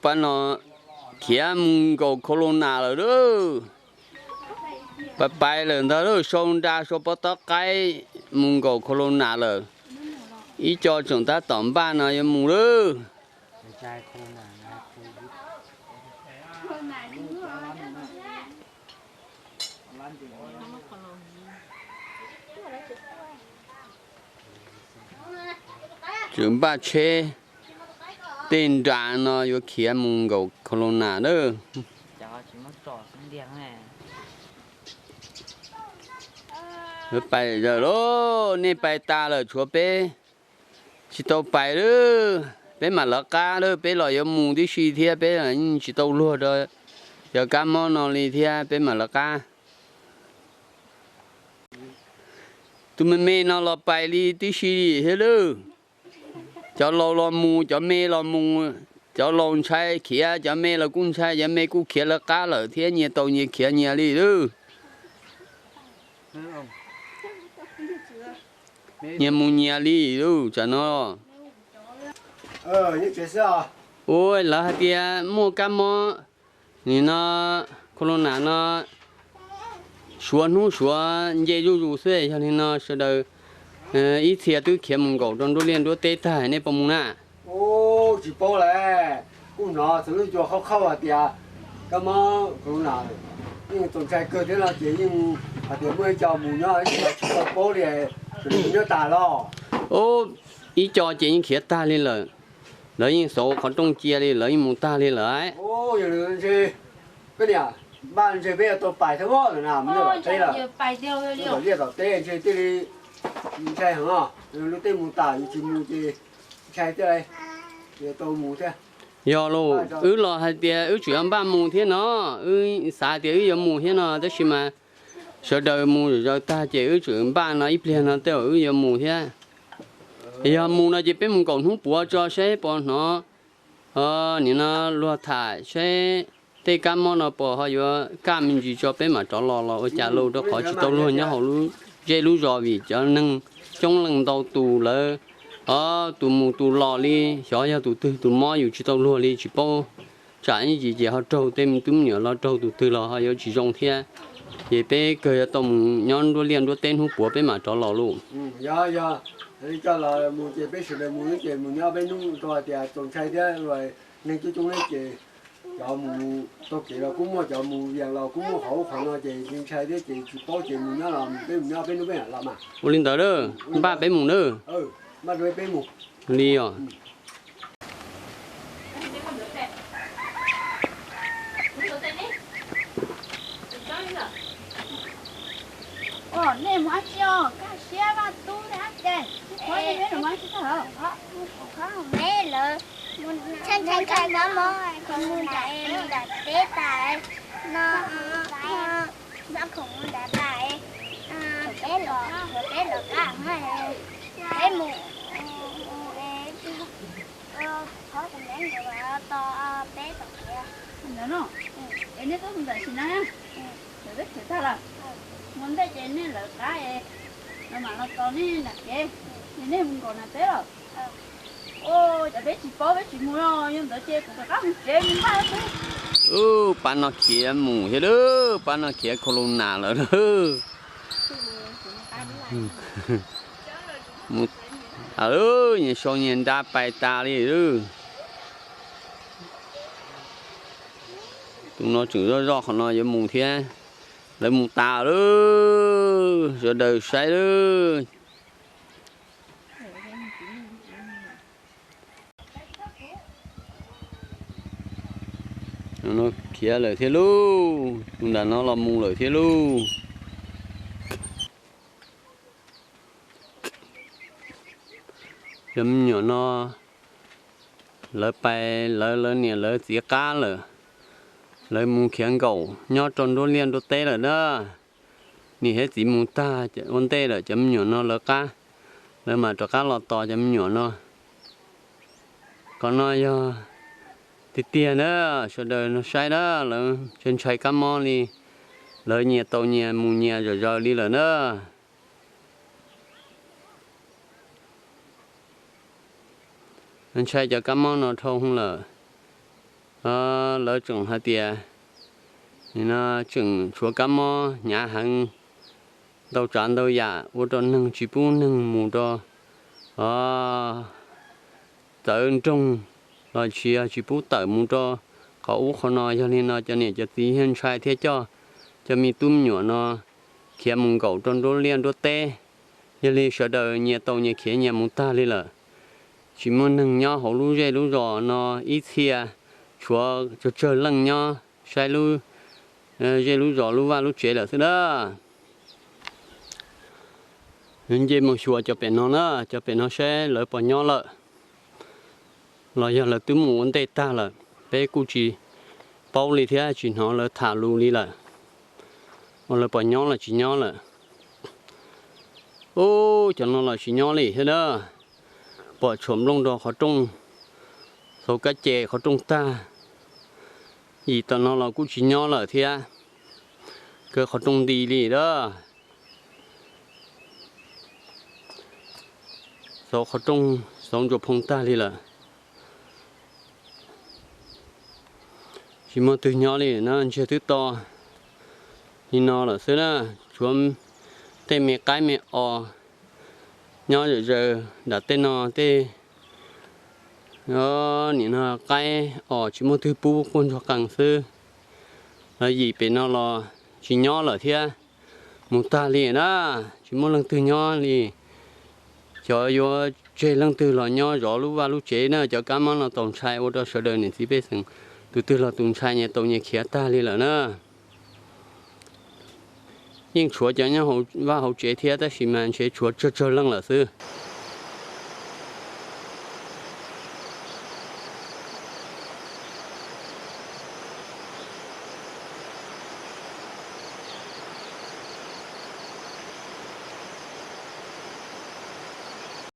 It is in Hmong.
Pab no khiav mus nkaum Corona lawm lauj. Pais pais lawm ntag lauj, sau nra sau pob tob qaib mus nkaum Corona lawm. Ib co tseem tab tom npaj no yuav mus lauj. Tseem npaj tsheb, tej nra no yuav khiav mus nkaum Corona lawm. Pais lawm lauj, nej pais tas lawm tshuav peb tsis tau pais lauj. Peb mam lawv qab lauj, peb los yuav mus tib si thiab, peb yeej tsis tau luag rau cov kab mob no li thiab, peb mam lawv qab. Tus me me no los pais li tib si thiab lauj. Cov laus los mus, cov me los mus, cov laus ntshai khiav, cov me los kuj ntshai, cov me kuj khiav lawv qab lawm thiab, nyias tau nyias khiav nyias li lauj. Nyias mus nyias li lauj, tsam no. Ua lawv hais tias muaj kab mob nim no, Corona no, suav hnub suav nce zuj zus xwb, yog li no sawv daws ib txhia twb khiav mus nkaum rau nruab liaj nruab teb tag, nej puas mus na? Tsis paub lawm, kuj hnov txawv lub cua qhauj qhauj hais tias kab mob Corona yeej txaus ntshai kawg thiab no ces yeej hais tias muaj ib co mus nyob tsis tau paub li, nyob tas los. Ib co ces yeej khiav tag li lawm, lawv yeej xauv qhov rooj cia li, lawv yeej mus tag li lawm. Yog li ntshe, koj niam, npaj ntshe peb yuav tau pais thiab na, mus tom teb lawm, tom liaj tom teb ntshe thiaj li ntshai heev, lub teb mus tas yus tsis mus ces ntshai thiab, yuav tau mus thiab. Yog lauj, wb los hais tias wb tseem yuav npaj mus thiab no, wb xav tias wb yuav mus thiab no, tab sis mas sawv daws mus zaws tag ces wb tseem npaj no ib pliag no tej zaum wb yuav mus thiab. Yog mus no ces peb mus nkaum hnub puav tso saib puas hnov, nim no luag tham saib tej kab mob no puas ho yuav kaj me ntsis tso peb mam rov los los ua cas lauj, rau qhov tsis tau luag nyob hauv lub zej lub zos vim cov neeg coob leej ntau tus lawv, o, tus mus tus los li, xyov yog tus twg tus mob yus tsis tau luag li tsis paub. Tsam ib yim ces ho raug tej me tub me nyuam los raug tus twg los ho yuav tsis zoo thiab. Ces peb kawg yuav tau mus nyob nruab liaj nruab teb hnub puav peb mam rov los lauj. Coj los mus ces peb sawv daws mus ces mus nyob peb hnub rau hais tias txaus ntshai thiab, neeg coob coob ne ces cov mus taug kev los kuj muaj, cov mus vias los kuj muaj, qhov ub qhov no ces ntshai thiab ces tsis paub ces mus nyob los peb mus nyob peb hnub peb mam los mas. Ua li ntawd, npaj peb mus na. Npaj rau peb mus li os. Nej mus dab tsi os? Kaj siab vaj tub thiab ces peb mus dab tsi tag? Peb lawv ntshai ntshai kab mob, mus nram, mus nram teb tas no, npaj khoom mus nram tas, peb los, peb los qab, peb mus, qhov tus nev nkawd tos peb tom kev. Ntawd no, es nej tuaj mus tam sim na, thaum peb khiav tag lawm, mus ntej ces nej lawv qab es lawv mam los tos nej nram kev, es nej mus nkaum nram teb lawm. Cov peb tsis paub peb tsis mus no, yog ntawd ces kuv rov qab mus tsev mus npaj xwb. Pab no khiav mus thiab lauj, pab no khiav Corona lawm lauj. Nyias sau nyias nra pais tas li lauj. Tus no tseem zoj zoj qhov no yuav mus thiab. Lawv mus tas lauj, sawv daws saib lauj. Tus no khiav lawm thiab lauj, tus nram no los mus lawm thiab lauj. Cov me nyuam no lawv pais lawv, lawv niam lawv txiv qab lawm, lawv mus khiav nkaum nyob rau nruab liaj nruab teb lawm na. Niam thiab txiv mus tag ua ntej lawm, cov me nyuam no lawv qab, lawv mam rov qab los tos cov me nyuam no. Qhov no yog tiag tiag na, sawv daws no saib na, lawv ntshai kab mob li, lawv nyias tau nyias mus nyias zom zaws li lawm na. Ntshai cov kab mob no dhau lawm. lawv tseem hais tias tseem tshuav kab mob hnyav heev, ntau tsav ntau yam ua rau neeg tsis pub neeg mus rau txawv nroog los sis yog tsis pub tawm mus rau qhov ub qhov no. Yog li no cov niam cov txiv thiaj ntshai thiab coj cov me tub me nyuam no khiav mus nkaum rau nruab liaj nruab teb. Yog li sawv daws nyias tau nyias khiav nyias mus tag li lawm. Tsis muaj neeg nyob hauv lub zej lub zos no ib txhia, tshuav tsawg tsawg leej nyob saib lub zej lub zos lub vaj lub tsev lawm xwb na. Nce mus xyuas cov pem no na, cov pem no saib lawv puas nyob lawm los yog lawv twb mus ua ntej tag lawm, peb kuj tsis paub li thiab tsis hnov lawv tham lus li lawm. Ua lawv puas nyob los tsis nyob lawm. Ub, cov no los tsis nyob li thiab na. Pom tshuam nplooj rau qhov rooj, xauv kab ces qhov rooj tag. Yim tom no los kuj tsis nyob lawm thiab, kaw qhov rooj nti li a. Xauv qhov rooj xauv ntsuas phoo tag li lawm. Tsis muaj twg nyob li na, ntsiag twb to li no lawm xwb na. Tshuav tej me qaib me os nyob zom zaws nram tej no tej. Nim no qaib os tsis muaj twg pub quaj ntsuag qees xwb. Lawv yim pem no los tsis nyob lawm thiab, mus tag li na, tsis muaj leej twg nyob li. Cov yuav tseg leej twg los nyob zov lub vaj lub tsev na, cov kab mob no txaus ntshai ua rau sawv daws niam txiv pej xeem tus twg los tus ntshai nyias tau nyias khiav tag li lawm na. Yeej tshuav cov nyob hauv vaj hauv tsev thiab tab sis mas ntshe tshuav tsawg tsawg leej lawm xwb.